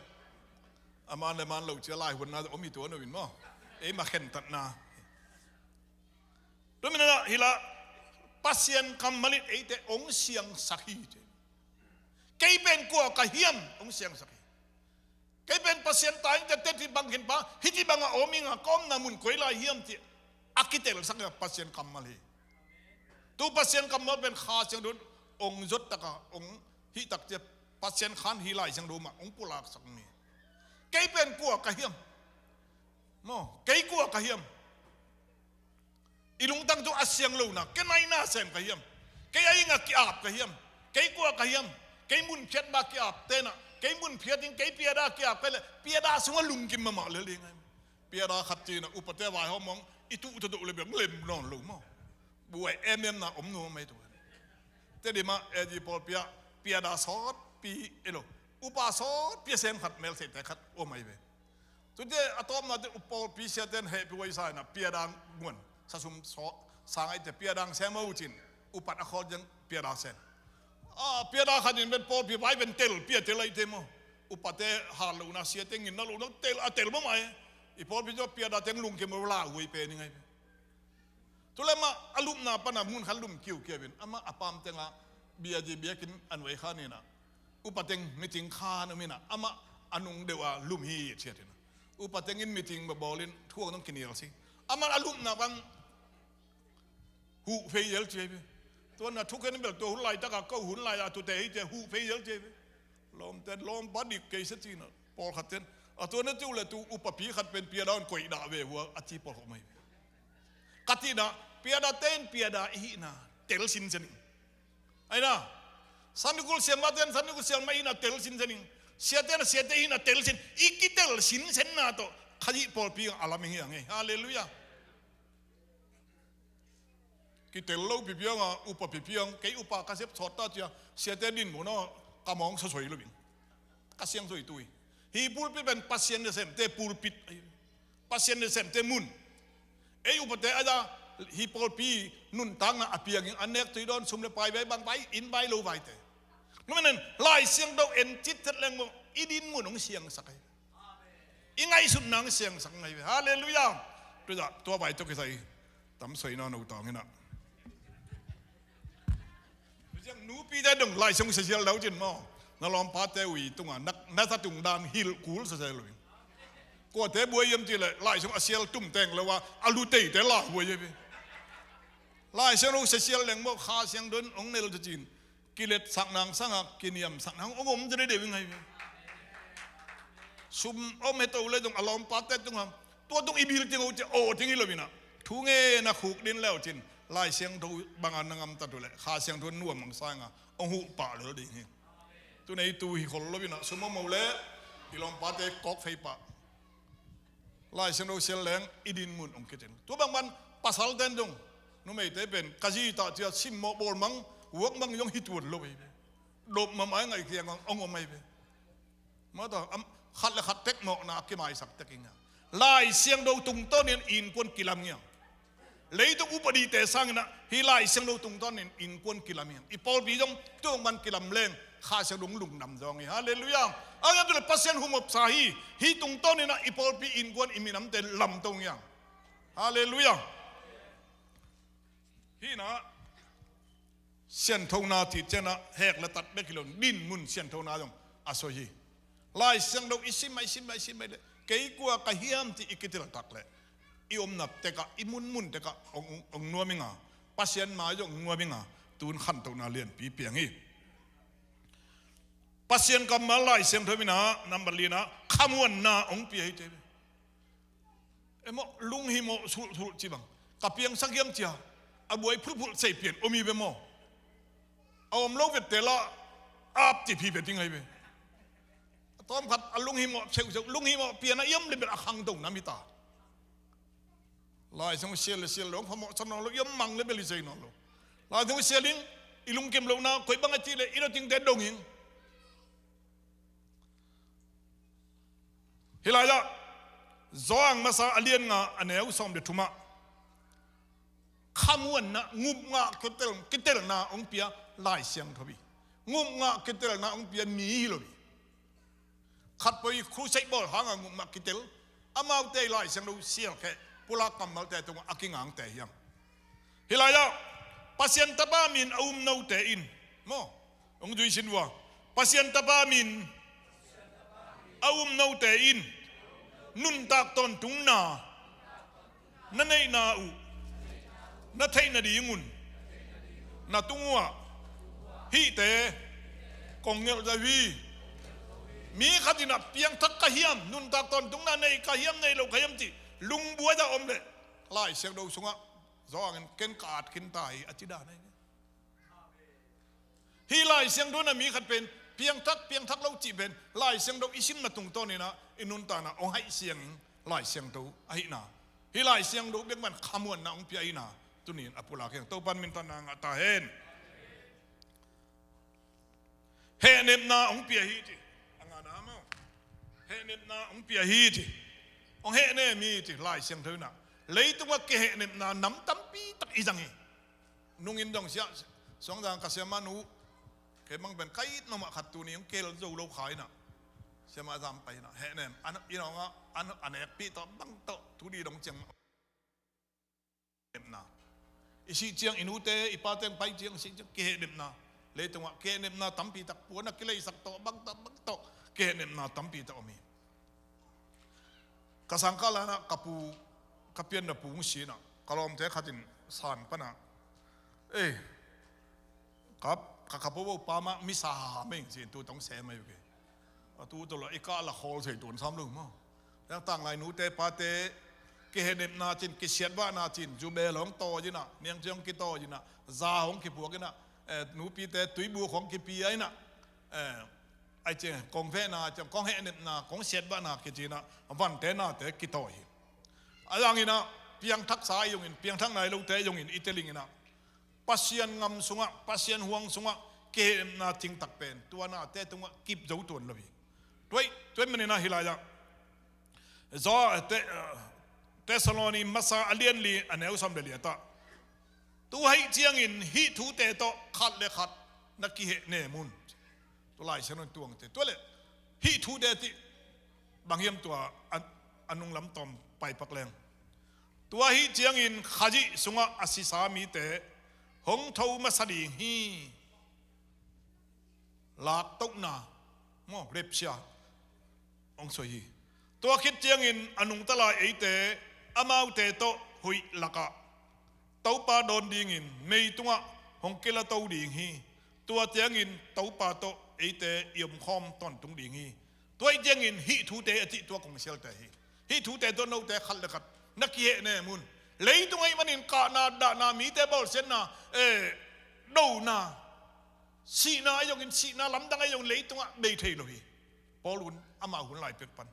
A man le man lo cia lai huanna om hi tuan lo in maw. Ei ma khentatna. Tua manin ah hih lai Pasian kammal in eite hong siangsak hi ci. Kei pen kua ka hiam hong siangsak hi. Kei pen Pasian ta ing, tete ci bang khin pa, hih ci bangah om ing a, ka omna mun koi lai hiam ci a kitelsak a Pasian kammal hi. Tu Pasian kammal pen Kha Siangtho in hong zot taka hong hih tak cia Pasian khan hih Lai Siangtho mah hong pulaksak hi. Kei pen kua ka hiam? Maw, kei kua ka hiam? I lungtang tawh a siang lohna, kei naina sem ka hiam? Kei a inga ki-ap ka hiam? Kei kua ka hiam? Kei mun phiat ba ki-ap tenah, kei mun phiat in kei piada ki-ap ka le, piada sungah lungkim mahmah lel ding ahi. Piada khat cinah upate vaihawm hong i tuh tawh le biang lem nawn lo maw. Buai emem na om nuam ahi tu. Tedim ah edi pawlpi ah piada sawtpi elo, upa sawtpi a sem khat, meltheihte khat om ahi ve. Tute a tawpna te upawlpi siate in hehpih huaisa inah piada nguan sasum sawh sang aite piada sem a ucin upat a khawl ciang piada sem. A piada khat in pen pawlpi vai pen tel pia tel aite maw. Upate hat lohna siate nginna lohna tel a tel mahmah e. I pawlpi tawh piada teng lungkim lo lauhuai pen i ngai pen. Tule mah a lupna pana mun khan lum kiukiau in amah a pam tengah biazi biakinn a nuai khan inah upa teng meeting khan um inah amah a nung deuh a lum hi ciat inah upa teng in meeting babawl in thuak nong kinial si. Amah a lupna pan huh fei zel ciai ve. Tua na thukhen bel tua hun laitaka ko hun lai a tute hi cia huh fei zel ciai ve. Lawmte lawmpa dik kei se cina pawlkhat ten a tua na tiu le tu upapi khat pen piada un koih dah ve hua a ci pawlkhat mai ve. Ka tina piada ten piada i hihna tel sinsen ing. Aina Sunday school siamah ten Sunday school siamah i hihna tel sinsen ing. Siate na siate i hihna tel sin i kitel sinsenna tawh Kha hih pawlpi a lam ing hi a ngei. Halleluiah. Kitel lo pipiang a upa pipiang kei upa ka sep sawt ta cia siate din mun a ka mawng sasoi lo in ka siang soi tui. Hi pulpit pen Pasian nasemte pulpit ahi. Pasian nasemte mun. Ei upate aja hi pawlpi nuntakna a piangin a nek tui dawn sum le pai vai bang vai in vai lo vaite. Numanen Lai Siangtho en cit thet leng maw i din mun hong siangsak ahi. I ngaihsutna hong siangsak ngai ve. Halleluiah. Tua tua vai tua kisai tam soina no tawng inah. Nupite dong Lai Siangtho sesial dau cin maw. Na lawmpate ui tunga na, na sa tung dan hilh kul sesial lo in. Kuate buai hiam cih leh Lai Siangtho a sial tum teng lo a a luteite lauhuai hi ve. Lai Siangtho sesial leng maw Kha Siangtho in hong nel ta cin. Kiletsakna sangah kiniamsakna hong om ta deuh ing ahi ve. Sum om he to le dong a lawmpate tungah tua tung i bil ting ho cia aw ting hi lo inah thu nge na khuk din leu cin Lai Siangtho banga na ngamtat uh leh Kha Siangtho nuam ang sanga hong huh pah lel ding hi. Tuna i tu hi khol lo inah sum om ho le i lawmpate kawk fei pah. Lai Siangtho sial leng i din mun hong kitin tua bangban pasal ten dong Numeite pen ka zi tah cia simmawh bawlmang, vuakmang zong hi tuan lo ahi ve. Dop mahmah i ngaih kiangah hong om ahi ve. Mata, am, khat le khat tekmawhna a kimaisak tek ing a. Lai Siangtho tungtawnin innkuan kilam ing a. Leitung upadite sanginah hih Lai Siangtho tungtawnin innkuan kilam ing a. I pawlpi zong tua man kilam leng Kha Siangtho lungdam zawng hi. Halleluiah. A ngiam tu le Pasian humopsa hi. Hih tungtawninah i pawlpi innkuan i minamte lamto ing a. Halleluiah. Hih na sianthona cih cianah hek le tat bek hi lo, dinmun sianthona zong a soi hi. Lai Siangtho i sim a, i sim a, i sim a le kei kua ka hiam cih i kitel tak le i omna tekah, i munmun tekah hong, hong nuam ing a, Pasian mai zong hong nuam ing a, tun khantohna lianpi piang hi. Pasian kammal Lai Siangtho minah nambat linah khamuanna hong pia hi te. Emaw, lunghimawh sulhsulh ci bang. Ka piangsak hiam cia a buai phulhphulh sei pian om hi ve maw? A om lo vette lah ap cip hi ve ding ahi ve. A tawmkhat a lunghimawh seuhseuh, lunghimawh pian a iam le bel a khangto nam hi ta. Lai Siangtho sial le sial lo, phamawh sa nawn lo, iam mang le bel i sei nawn lo. Lai Siangtho sial ing, i lungkim lohna koi bang a cih le i lotingte dong ing. Hih lai-ah Johan masa a lian nga a neu sawm le thumah khamuanna, ngupngah kitel, kitelna hong pia Lai Siangtho hi. Ngupngah kitelna hong pia mi hi lo hi. Khatpeuh i crusade bawl hangah ngupngah kitel, amaute i Lai Siangtho sialkheh pulak kammalte tungah a kingangte hiam? Hih lai-ah Pasian Tapa min a um note in, maw, hong zuisin uh a, Pasian Tapa min a um note in nuntak tawntungna na neihna uh, na theih nadingun na tung uh ah hihte kong ngelh zo hi. Mi khat inah piangthak ka hiam, nuntak tawntungna nei ka hiam, nei lo ka hiam cih lungbuai a om leh Lai Siangtho sungah Johan in ken ka at khin ta hi a ci dan ahi. Hih Lai Siangtho na mi khat pen piangthak, piangthak lo cih pen Lai Siangtho i simna tungtawninah i nuntakna hong haih siangin Lai Siangtho ahihna, hih Lai Siangtho bek man khamuanna hong pia ahihna tuni-in a pulak hi hang. Topan minthanna ngah ta hen. Hehnepna hong pia hi ci. A ngana maw? Hehnepna hong pia hi ci. Hong hehnem hi ci Lai Siangtho inah. Leitungah kihehnepna nam tampi tak i zang hi. Nungin dong siah, suangzang ka siamah nu, kei bang pen ka it mahmah khat tuni hong kel zo lo kha inah, siamah zam pai inah hehnem, an, i nongah an, a nekpih tawh bang tawh tu di dong ciang mah. Hehnepna i sih ciang, i nute i pate hong pai ciang, i sih ciang kihehnepna. Leitungah kihehnepna tampi tak, puan a kileisak tawh bang tawh bang tawh kihehnepna tampi tak om hi. Ka sangkah lai-inah ka pu, ka pianna pu hong si inah ka lawmte khat in san panah, ei, ka, ka, ka popo pa mah misa haha meng ci-in tu tawh sem ahi uh kei. A tu tawh lah i kah la khawl thei tuan sam lo maw? Yang tanglai nute pate kihehnepna cin, kisiatvahna cin, zu bel hong tawi inah, niangci hong kitawi inah, za hong kipuak inah, eh, nupite tuibuk hong kipia inah, eh, ai ciang kong vehna ciang, kong hehnepna, kong siatvahna kici inah vante nate kitawi hi. A zang inah piangthaksa ahi zongin, piangthak nai lote ahi zongin i teling inah Pasian ngam sungah, Pasian huang sungah kihehnepna cingtak pen tua nate tungah kip zo tuan lo hi. Tua, tua maninah hih lai-ah Zo, Te-, Thessaloni masa a lian li a neu sawm le li ah, tu ahih ciangin hih thute tawh khat le khat na kihehnem un. Tua Lai Siangtho in tuangte. Tua le hih thute cih bang hiam tua a, a nunglam tawm paipak leng. Tua ahih ciangin Khazih sungah a sisa mite hong tho masa ding hi. Laktohna, maw, rapture hong soi hi. Tua khit ciangin a nungta lai eite amaute tawh huih lakah Topa dawn dingin mei tungah hong kilato ding hi. Tua ciangin Topa tawh eite i omkhawm tawntung ding hi. Tua ahih ciangin hih thute a cih tua kong sialte hi. Hih thute tawh note khat le khat na kihehnem un. Leitung ahih manin kahna, dahna, mite bawlsiatna, eh, dona, sihna ahi zongin, sihna lamdang ahi zongin leitungah bei thei lo hi. Paul un amah hun lai pek pan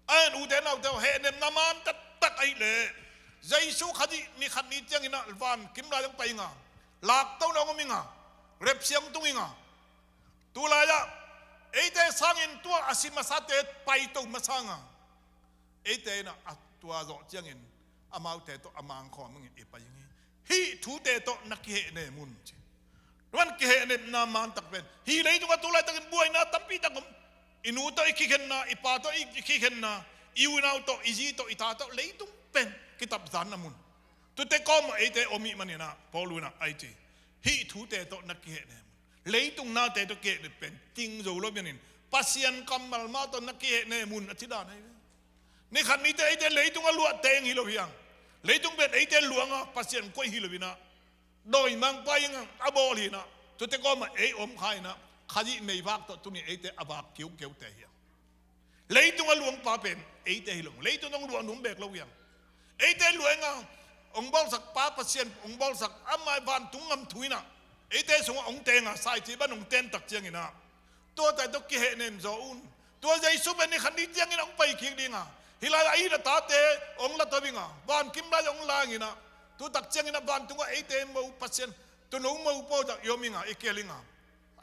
a en, ute naute aw, hehnepna man taktak ahih leh Jesu Khazih ni khat ni ciangin ah van kim lai hong pai ing a, lakto na hong om ing a, repsia hong tung ing a, tulai-ah eite sangin tua a si masate paito masa ing a, eite in ah a tua zawh ciangin amaute tawh a mangkhawm ing in i pai ing hi. Hih thute tawh na kihehnem un ci. Tuan kihehnemna mantak pen hih leitungah tulaitakin buaina tampi tak om. I nu tawh i kikhenna, i pa tawh i kikhenna, i unau tawh, i zi tawh, i ta tawh, leitung pen kitapzanna mun. Tute kawmah eite om ih manin ah Paul in ah a ci, hih thute tawh na kihehnem un. Leitung nate tawh kihehnem pen ting zo lo manin Pasian kammal mah tawh na kihehnem un a ci dan ahi ve. Ni khat nite eite leitung a luah teng hi lo hi hang. Leitung pen eite luang a Pasian koih hi lo in ah, dawimangpa ing a bawl hi in ah, tute kawmah ei om kha in ah, Khazih meivak tawh tuni eite a vak kiukiute hi hang. Leitung a luangpa pen eite hi lo, leitung dong luah num bek lo hi hang. Eite luah ing a, hong bawlsak pa Pasian, hong bawlsak amah vantung ngam thu in ah eite sungah hong teng a, saici ban hong ten tak ciangin ah, tuate tawh kihehnem zaw un. Tua Jesu pen ni khat ni ciangin hong pai kik ding a, hih lai-ah a it a tate hong la to ing a, van kim lai hong la ing in ah, tu tak ciangin ah vantungah eite mo Pasian, tunu mo pawl tak i om ing a, i kial ing a,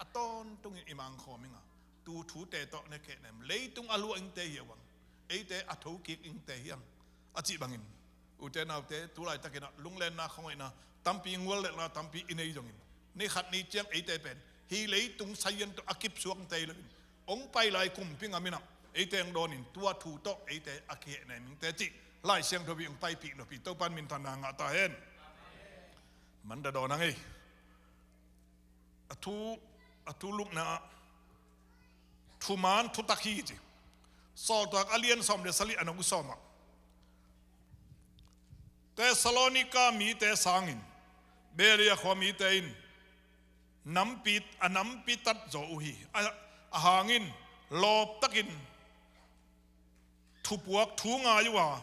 a tawntungin i mangkhawm ing a, tu thute tawh na kihehnem. Leitung a luah ingte hi a uang, eite a thokik ingte hi hang a cih bangin, ute naute, tulaitakin ah lunglenna, khuangaihna tampi, nguallelhna tampi i nei zongin, ni khat ni ciang eite pen hih leitung sazian tawh a kipsuak tei loin, hong pai lai kumpi ngam in ah eite hong dawnin tua thu tawh eite a kihehnem ing teh cih Lai Siangtho in hong paipih nop hi. Topan minthanna ngah ta hen. Manda dawn hang ei. A thu, a thu lukna ah thuman thutak hi ci. Sawltak a lian sawm le sali a nung sawm ah, Thessalonika mite sangin Berea khua mite in nampi, a nampi tat zaw uh hi. A, a hangin lawptakin thupuak thu ngai uh a,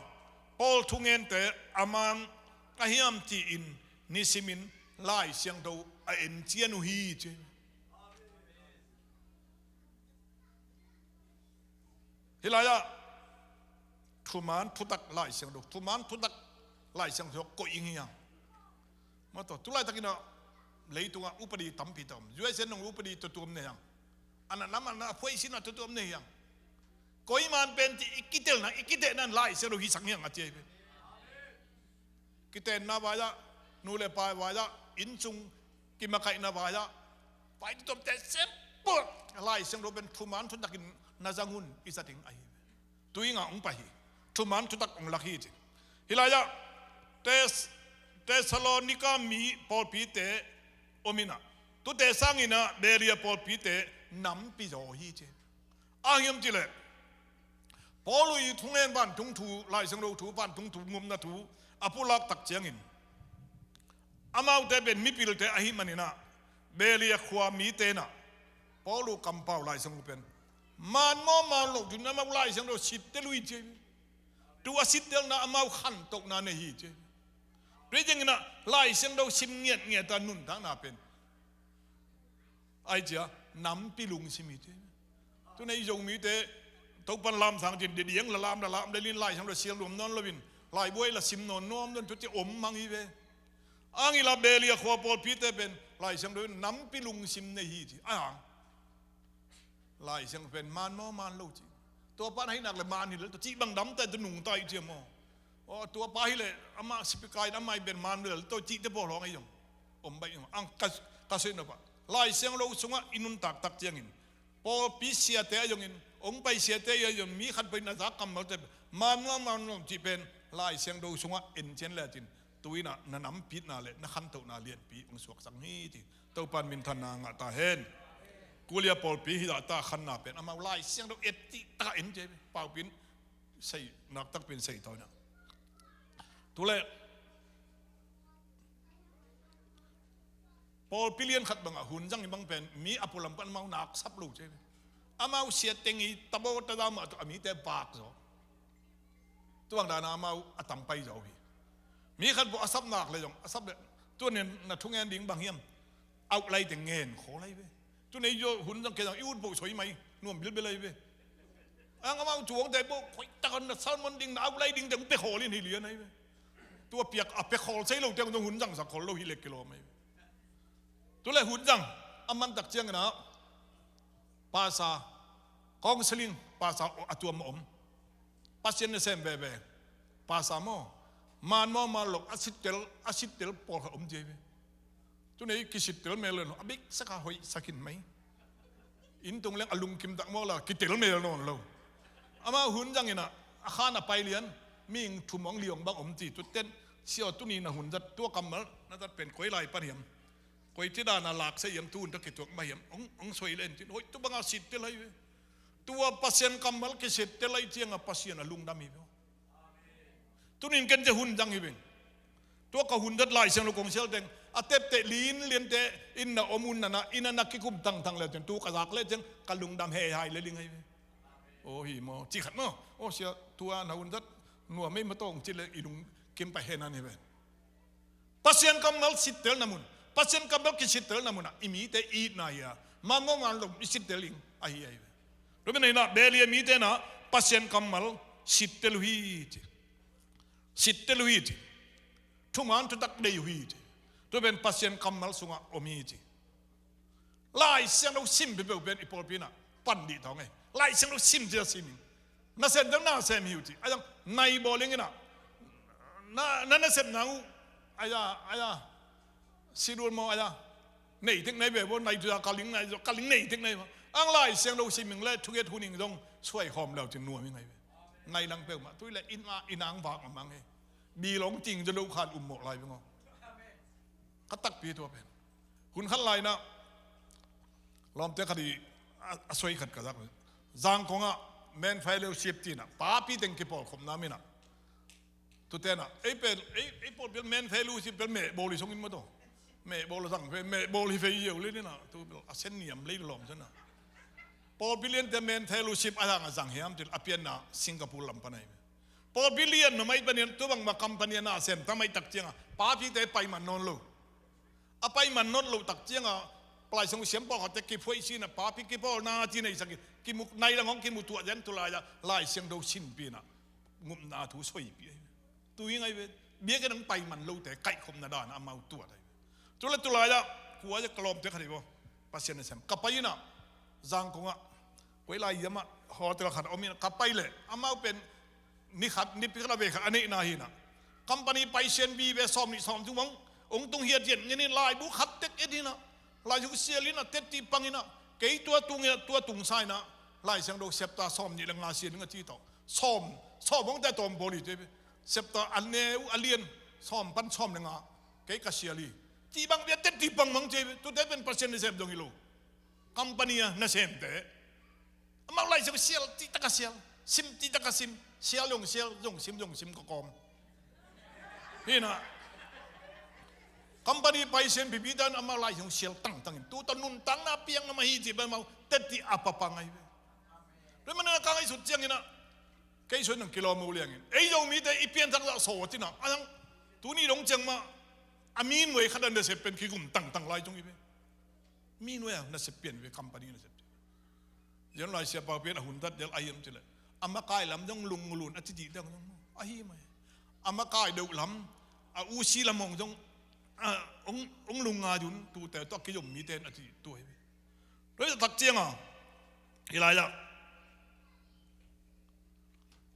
Paul thungente a mang a hiam ci-in nisimin Lai Siangtho a encian uh hi ci. Hih lai-ah thuman thutak Lai Siangtho, thuman thutak Lai Siangtho koih ing hi hang. Maw, tua tulaitakin ah leitungah upadi tampi tak om. U S A nung upadi tuamtuam nei hang. A natna manna a phuaisin ah tuamtuam nei hi hang. Koiman pen ci, i kitelna, i kitehna in Lai Siangtho hisak hi hang a ci hi pen. Kitenna vai-ah, nu le pa vai-ah, innsung kimakaihna vai-ah, vai tuamtuamte sempuak Lai Siangtho pen thuman thutakin na zang un i zat ding ahi. Tu ing a hong pai hi. Thuman thutak hong lak hi ci. Hih lai-ah Thes-, Thessalonika mi pawlpite om in ah, tute sangin ah Berea pawlpite nampi zaw hi ci. A hiam cih leh, Paul i thungen vantung thu, Lai Siangtho thu, vantung thu, ngopna thu a pulak tak ciangin, amaute pen mipilte ahih manin ah Berea khua mite in ah Paul kampau Lai Siangtho pen man maw man lo, tu in amau Lai Siangtho sitte lui ci. Tu a sittelna amau khantohna nei hi ci. Tua ciangin ah Lai Siangtho sim ngiatngiat a nuntakna pen ai cia nampi lungsim hi ci. Tu in ei Zomite Topan lamsang cin didiang la lam, la lam, la lin Lai Siangtho sial nuam nawn loin, laibuai la sim nawn nuam nawn, tu ci om mang hi ve. Ang i la Berea khua pawlpite pen Lai Siangtho in nampi lungsim nei hi ci. A hang Lai Siangtho pen man maw man lo ci. Tua pan ahi nak le man hi lel, tua cih bang damta, tua nungta i ci maw. Aw, tua pa hi le, amah sipika in amah i pen man lel, tua cihte pawl hawng ahi zong om baih hi maw. Ang ka, ka soi nop ah Lai Siangtho sungah i nuntak tak ciangin pawlpi siate ahi zongin, hong pai siate ahi zong, mi khat pai na zak kammalte man maw man lo cih pen Lai Siangtho sungah encian lecin, tu in ah na nampitna le na khantohna lianpi hong suaksak hi ci. Topan minthanna ngah ta hen. Korea pawlpi hi zahta khanna pen amau Lai Siangtho et cih takah en ci. Paupin sei, naktakpin sei tawh in ah. Tu le pawlpi lian khat bangah hun zang i bang pen mi a pualam pan amau nak sap lo ci. Amau siat teng i tabaw tazau mah tawh a mite vak zaw. Tua bang dana amau a tam pai zaw hi. Mi khat bawh a sap nak le zong, a sap le, tua nen na thungen ding bang hiam? Outline teng ngen khawl lai ve. Tu nei zaw hun zang kei zang i ut bawh soi mai nuam bilbil lai ve. Ang amau tuangte bawh khoih takin na sermon ding, na outline ding teng pe khawl in hi lian lai ve. Tua piak a pia khol sei lo teng zong hun zangsak khol lo hi le kilawm ei. Tu le hun zang a man tak ciangin ah pasa, counseling pasa a tuam a om. Pasian nasem veve pasa maw, man maw man lo a sittel, a sittel pawlkhat om ci ei ve. Tuni kisittel mel lo a biksak a hoihsak in mai. Inn tung leng a lungkim tak maw la kitel mel nawn lo. Amau hun zangin ah a khan a pai lian, mihing thum hong li hong bang om ci. Tuten, sia aw, tuni na hun zat tua kammal na zat pen koi lai pan hiam, koi ci dan a laksa hiam, tu hun tak kituak mah hiam, hong, hong soi le en cin hoih tu bang a sittel hi ve. Tua Pasian kammal kisittel hi ciang a Pasian a lungdam hi ve. Tunin ken cia hun zang hi veng. Tua ka hun zat Lai Siangtho kong sial teng a tepteh lin liante in na om un nana in a na kikum tangtang le teng tu ka zak le teng ka lungdam he hai le ling hai ve. Aw hi maw ci khat maw, aw sia, tua na hun zat nuam ei maw tawng ci le i lungkim pai he nan hi ve. Pasian kammal sittelna mun, Pasian kammal kisittelna munah i mite i itna hi a, man maw man lo i sittel ing ahi ahi ve. Lumi neina Belia mite na Pasian kammal sittel uh hi ci. Sittel uh hi ci. Thuman thutak dei uh hi ci. Tua pen Pasian kammal sungah om hi ci. Lai Siangtho sim peuhpeuh pen i pawlpi inah pan dih thawng ei. Lai Siangtho sim cia sim ing. Na sem teng na sem hi uh ci. A zang nai bawl ing inah na, na, na sem nang uh. Aya, aya. Sidul maw aya. Nei tek nei ve baw, nai tuya kaling nai, kaling nei tek nei maw. Ang Lai Siangtho sim ing le thuget hun ing zong suai khawm leu cin nuam ing ai ve. Nai lang peuhmah tui le inn ah inn ang vak a mang ei. Bilong ting zalo khan um mawh lai ve ngaw. Ka takpi tua pen. Hun khat lai inah lawmte khat i a, a soi khat ka zak. Zangkong ah men fellowship tinah papi teng kipawlkhopna minah. Tuten ah ei pen, ei, ei pawlpi men fellowship pen mehbawl i song in maw taw. Mehbawl a zang pen mehbawl hi fei yeu le ninah tu pen a sen niam lei lawm sen ah. Pawlpi liante men fellowship a zang a zang hiam cin a pianna Singapore lam pan ahi. Pawlpi lian mamai panin tu bangmah company a na sem tamai tak cianga papite pai man nawn lo. A pai man nawn lo tak cianga Lai Siangtho siam pawlkhatte kiphuaih sinah papi kipawlna ci nei sakin kimuk nai lang hong kimu tuah den tu lai-ah Lai Siangtho sinpinah ngupna thu soipi ahi. Tu hi ngai ve. Biakinn hong pai man lote kaihkhopna dan amau tuat ahi. Tu le tu lai-ah kua ka lawmte khat hi baw. Pasian nasem ka pai inah Zangkong ah koi lai hiam ah hotel khat a om inah ka pai leh amau pen ni khat nipi khat a ve khat a neihna hinah company paisian vive sawm nih sawm thum hong, hong tung hiathiat ngenin laibu khat tek et hinah Lai Siangtho sial inah tetti pang inah kei tua tung inah tua tung sa inah Lai Siangtho septa sawm nih le nga sial ing a ci tawh sawm, sawm hong te tawm bawl hi te septa a neu a lian sawm pan sawm le nga kei ka sial hi. Ci bang bia tetti pang mang ci tute pen Pasian nasem dong hi lo. Company a nasemte amau Lai Siangtho sial cihtak a sial, sim cihtak a sim, sial zong sial, zong sim zong sim ka kawm. Hinah company paisian pipi dan amau Lai Siangtho sial tangtangin tu tawh nuntakna piang a mah hi cih pen amau tetti a papang ahi ve. Tua manah ka ngaihsut cianginah kei suan nang kilawm uh liangin ei Zomite i pianthak zah sawt inah a zang tuni dong ciang mah a mi nuai khat a nasep pen kigum tangtang lai tung hi ve. Mi nuai a nasep pian ve, company nasep pian. Zion Lai Siapa pian a hun dat del a hiam cileh a makai lam zong lunglun a cicih dang zong ahi mai. A makai deuh lam a usi lam hong zong hong lungngai un tute tawh a kizom mite in a cicih tu ahi ve. Tua hi tak cianga hi lai-ah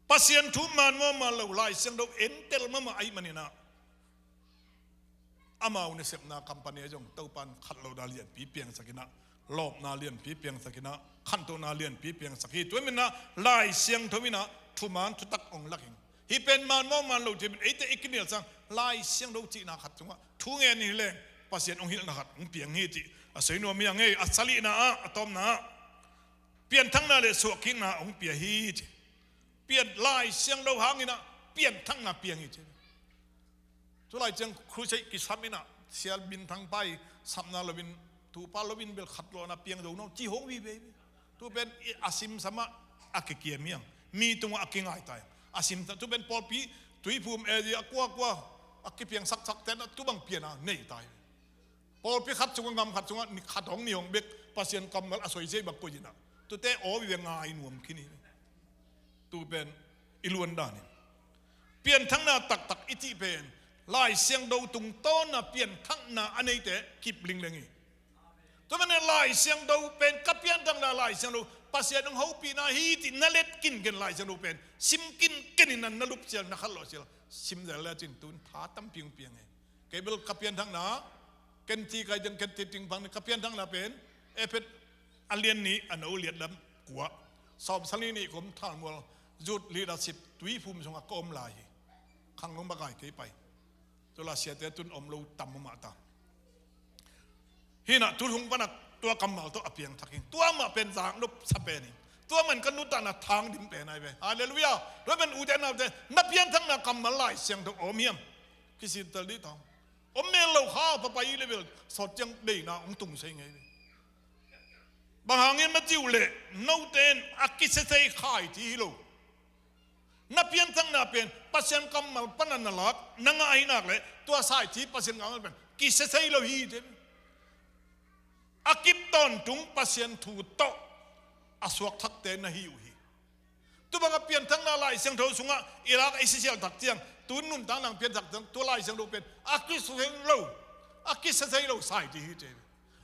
Pasian thu man maw man lo Lai Siangtho entel mahmah ahi maninah amau nasepna company a zong Topan khat lohna lianpi piangsak inah lawpna lianpi piangsak inah khantohna lianpi piangsak hi. Tua hi maninah Lai Siangtho inah thuman thutak hong lak ing. Hih pen man maw man lo cih pen eite i kinial sang Lai Siangtho cihna khat cungah thu ngen hi leng Pasian hong hilhna khat hong piang hi cih a soi nuam hi a ngei. A salihna ah a tawpna ah pianthakna le suahkikna hong pia hi ci. Pian Lai Siangtho hanginah pianthakna piang hi ci. Tulai ciang crusade kisam inah sial minthang pai sapna loin tupa loin bel khat lawhna piang zo no ci hong vive hi. Tu pen a simsamah a kikiam hiang mi tungah a kingai tai. A simsa tu pen pawlpi tuiphum area a kuakua a kipiang saksak tenah tu bang piana nei tai. Pawlpi khat sungah ngam khat sungah ni khat hong ni hong bek Pasian kammal a soisei bak koih inah tute aw vive ngai nuam khin hi. Tu pen i luan danin pianthakna taktak i cih pen Lai Siangtho tungtawna pianthakna a neite kip lingleng hi. Tua manin Lai Siangtho pen ka pianthakna Lai Siangtho Pasian hong hopihna hi cih na let kinken Lai Siangtho pen sim kinken in na lup sial na khat lawh sial sim zel le cin tun tha tampi hong piang hi. Kei bel ka pianthakna ken ci kai ding ken ci ding bang ka pianthakna pen Efesa a lian nih a neu liat lam kua sawm sali nih kum thalmual youth leadership tuiphum sungah ka om lai hi. Khang nong makai kei pai. Tua la siate tun om lo tam mahmah ta. Hinah tu hong panak tua kammal tawh a piangthak in tua mah pen zak nop sa pen in tua man ka nuntakna thang dim pen ai ve. Halleluiah. Tua pen ute naute na pianthakna kammal Lai Siangtho om hiam? Kisin tel dih tawng om mel lo kha papa i level sawt ciang deina hong tung sei ngei ve. Bang hangin ma ciu leh note in a kisesei khai ti hi lo. Na pianthakna pen Pasian kammal pana na lak na ngah ahi nak leh tua saici Pasian kammal pen kisesei lo hi te. A kip tawntung Pasian thu tawh a suakthakte na hi uh hi. Tubang a pianthakna Lai Siangtho sungah i lak i sisial tak ciang tun nuntak nang pianthak ciang tua Lai Siangtho pen a kisesei lo a kisesei lo saici hi te.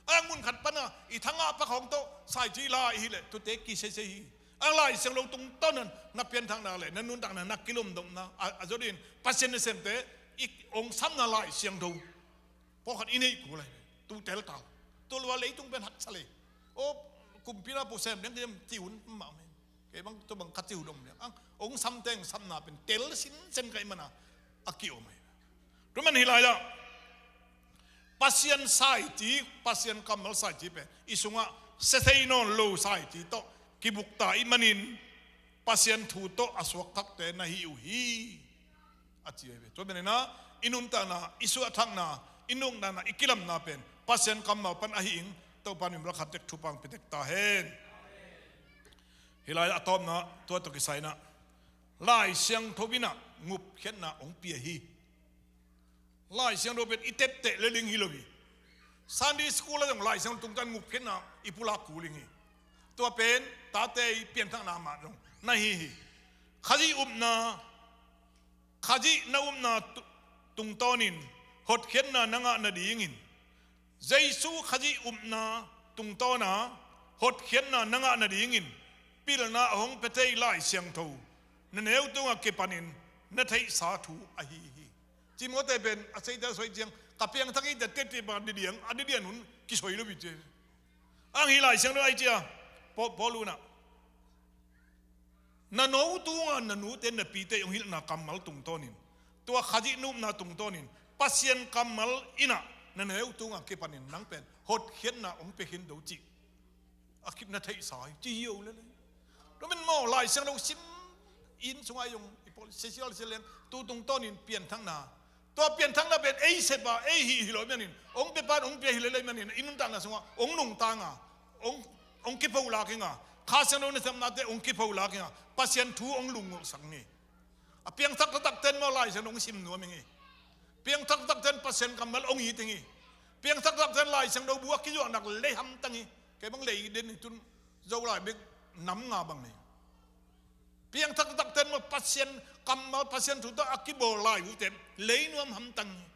Ang mun khat pana i thangah pakhawng tawh saici la i hi leh tute kisesei hi. Ang Lai Siangtho tungtawn nan na pianthakna le na nuntakna na kilomdomna a zot in Pasian nasemte i ong samna Lai Siangtho pawlkhat i neih kul lai tu teltal. Tua lua leitung pen haksa lei. O kumpi na pu sem deng kiam ci hun mah men. Kei bang tua bang ka ci hun om liang ang ong sam teng samna pen tel sinsen ka i mana a ki om ai. Tua man hi lai la Pasian saici Pasian kammal saici pen i sungah sesei nawn lo saici tawh kibukta i manin Pasian thu tawh a suakthakte na hi uh hi. A ci ahi ve. Tua benina i nuntakna i suahthakna i nuntakna i kilamna pen Pasian kammal pan ahi ing. Topa min bel khat tek thupang pitek ta hen. Hi lai a tawpna tua tawh kisaina Lai Siangtho inah ngupkhiatna hong pia hi. Lai Siangtho pen i tepteh le ling hi lo hi. Sunday school a zong Lai Siangtho tungtawn ngupkhiatna i pulak kul ing hi. Tua pen tate i pianthakna mah zong na hi hi. Khazih upna Khazih na upna tungtawnin hotkhiatna na ngah nadingin Jesu Khazih upna tungtawna hotkhiatna na ngah nadingin pilna a hong pia thei Lai Siangtho na neu tungah kipanin na theihsa thu ahi hi. Timote pen a seite a soi ciang ka piangthak hi te tetipa didiang a didian hun kisoi lo hi ci. Ang hi Lai Siangtho ai cia Paul unah na no tunga na nute na pite hong hilhna kammal tungtawnin tua Khazih na upna tungtawnin Pasian kammal inah na neu tunga kipanin nang pen hotkhiatna hong pia khin do cih a kip na theihsa hi ci hi o lele. Tumin maw Lai Siangtho sim inn sungah i zong i pawl sesial sialeng tu tungtawnin pianthakna Tua pianthakna pen ei sepa ei hih hi lo manin hong piapan hong pia hi lelei manin i nuntakna sungah hong nungtanga hong kipholak inga Kha Siangtho nasepnate hong kipholak inga Pasian thu hong lungngolhsak ngi. A piangthak taktakten maw Lai Siangtho hong sim nuam ingi. Piangthak taktakten Pasian kammal hong it ingi. Piangthak taktakten Lai Siangtho bu a kizuaknak lei hamtang hi. Kei bang lei den hi tun Zolai bek nam nga bang nei. Piangthak taktakten maw Pasian kammal Pasian thu tawh a kibawl lai ute leinuam hamtang hi.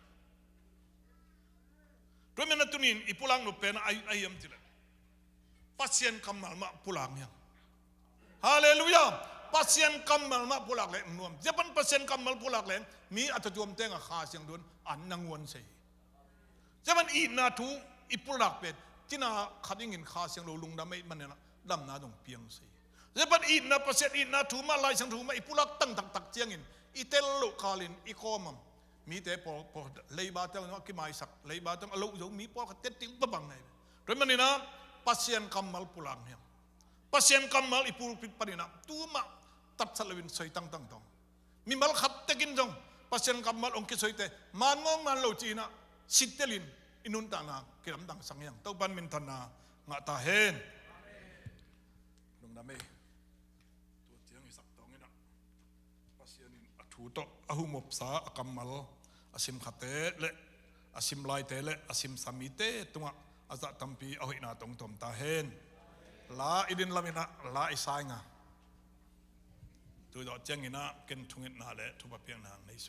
Tua manin a tunin i pulak nop pen a hiam cileh Pasian kammal mah pulak hiam? Halleluiah. Pasian kammal mah pulak leh nuam. Ziapan Pasian kammal pulak leh mi a tatuam tenga Kha Siangtho in an nanguan sei hi. Ziapan itna thu i pulak pen cina khat ingin Kha Siangtho lungdam ei manena damna dong piang sei. Ziapan itna Pasian itna thu mah Lai Siangtho mah i pulak tangtaktak ciangin i tel loh kalin i kawmam mite pawl pawl leiba tel a kimaisak leiba tel a loh zo mi pawlkhat tetting pabang ngai. Tua manina Pasian kammal pulak hiam? Pasian kammal i pulpit panina tuma tatsat loin soi tangtang tong mimal khat tekin zong Pasian kammal hong kisoite man ngawng man lo cihna sittelin i nuntakna kilamdang sang hiang Topan minthanna ngah ta hen. Lungdam ei. Tua ciang i sak tawng inah Pasian in a thu tawh a humopsa a kammal a simkhate le a simlaite le a simsamite tungah a zah tampi a hoihna tongtawm ta hen. La i din laminah la i sainga. Tuidawh cianginah ken thungetna le thupha piakna ang nei suk.